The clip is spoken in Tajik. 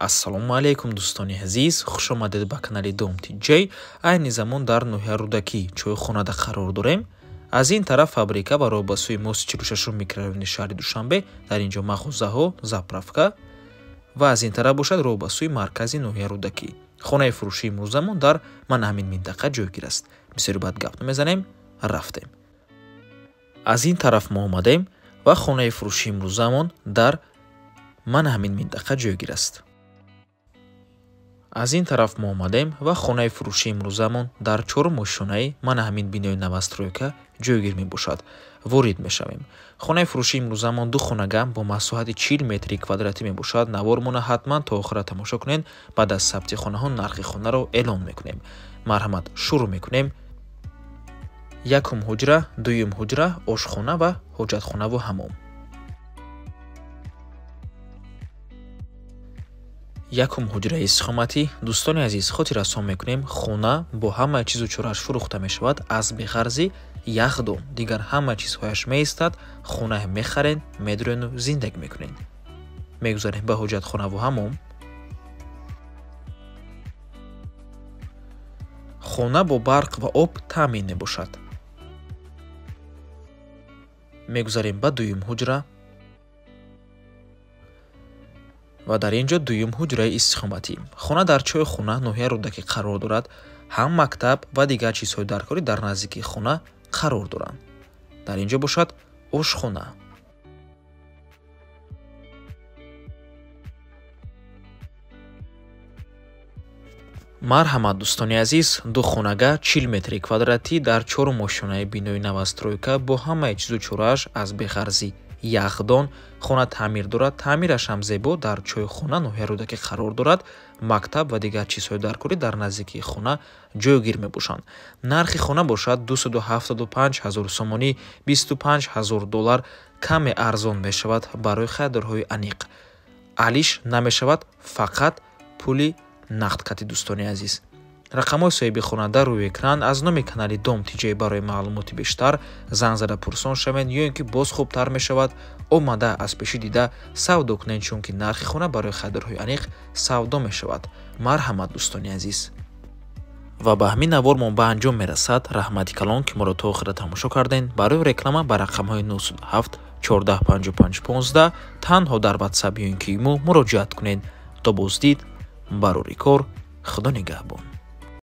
Ассалому алайкум, дӯстони азиз, хуш омадед ба канали Дом ТҶ. Айни замон дар ноҳияи Рӯдакӣ чойхонада қарор дорем. Аз ин тараф фабрика ва роҳ ба сӯи мости 46 микрорайони шаҳри Душанбе, дар ин ҷо мағозаҳо, заправка ва аз ин тараф бошад роҳ ба сӯи маркази ноҳияи Рӯдакӣ. Хонаи фурӯшии имрӯзамон дар мана ҳамин минтақа ҷойгир аст. Бисёри баъд гап намезанем, рафтем. Аз ин тараф мо омадем ва хонаи фурӯшии имрӯзамон дар мана ҳамин минтақа ҷойгир аст. Аз ин тараф мо омадем ва хонаи фурӯшии имрӯзамон дар чорум ошёнаи мана ҳамин бинои новостройка ҷойгир мебошад. Ворид мешавем. Хонаи фурӯшии имрӯзамон ду хонага бо масоҳати 40 метри квадратӣ мебошад. Навормона ҳатман то охира тамошо кунед. Баъд аз сабти хонаҳо нархи хонаро эълон мекунем. Марҳамат, шурӯъ мекунем. Якум ҳуҷра, дуюм ҳуҷра, ошхона ва ҳоҷатхонаву ҳамом. Якум ҳуҷраи истиқоматӣ. Дӯстони азиз, хотиррасон мекунем, хона бо ҳама чизу чорааш фурӯхта мешавад аз беғарзи яхдон. Дигар ҳама чизҳояш меистад, хона мехарен, медурену зиндагӣ мекунед. Мегузарем ба ҳоҷатхонаву ҳамом. Хона бо барқ ва об таъмин мебошад. Мегузарем ба дуюм ҳуҷра ва дар ин ҷо дуюм ҳуҷраи истиқоматӣ. Хона дар чойхона ноҳияи Рӯдакӣ қарор дорад. Ҳам мактаб ва дигар чизҳои даркорӣ дар наздикии хона қарор доранд. Дар ин ҷо бошад ошхона. Марҳамат, дӯстони азиз, ду хонага 40 метри квадратӣ дар чорум ошёнаи бинои новостройка бо ҳамаи чизу чорааш аз беғарзи яхдон. Хона таъмир дорад, таъмираш ҳам зебо, дар чойхона ноҳияи Рӯдакӣ қарор дорад. Мактаб ва дигар чизҳои даркорӣ дар наздикии хона ҷойгир мебошанд. Нархи хона бошад 275 ҳазор сомонӣ, 25 ҳазор доллар, каме арзон мешавад барои харидорҳои аниқ. Алиш намешавад, фақат пули нақд кати дӯстони азиз. Рақамҳои соҳиби хона дар рӯи экран. Аз номи канали Дом ТҶ барои маълумоти бештар занг зада пурсон шавед, ё ин ки боз хубтар мешавад омада аз пеши дида савдо кунед, чунки нархи хона барои харидорҳои аниқ савдо мешавад. Марҳамат, дӯстони азиз. Ва ба ҳамин навормон ба анҷом мерасад. Раҳмати калон, ки моро то охира тамошо кардем. Барои реклама ба рақамҳои 907 14 55 15 танҳо дар WhatsApp ё ин ки имо муроҷиат кунед. То боздид, барори кор, Худо нигаҳбон.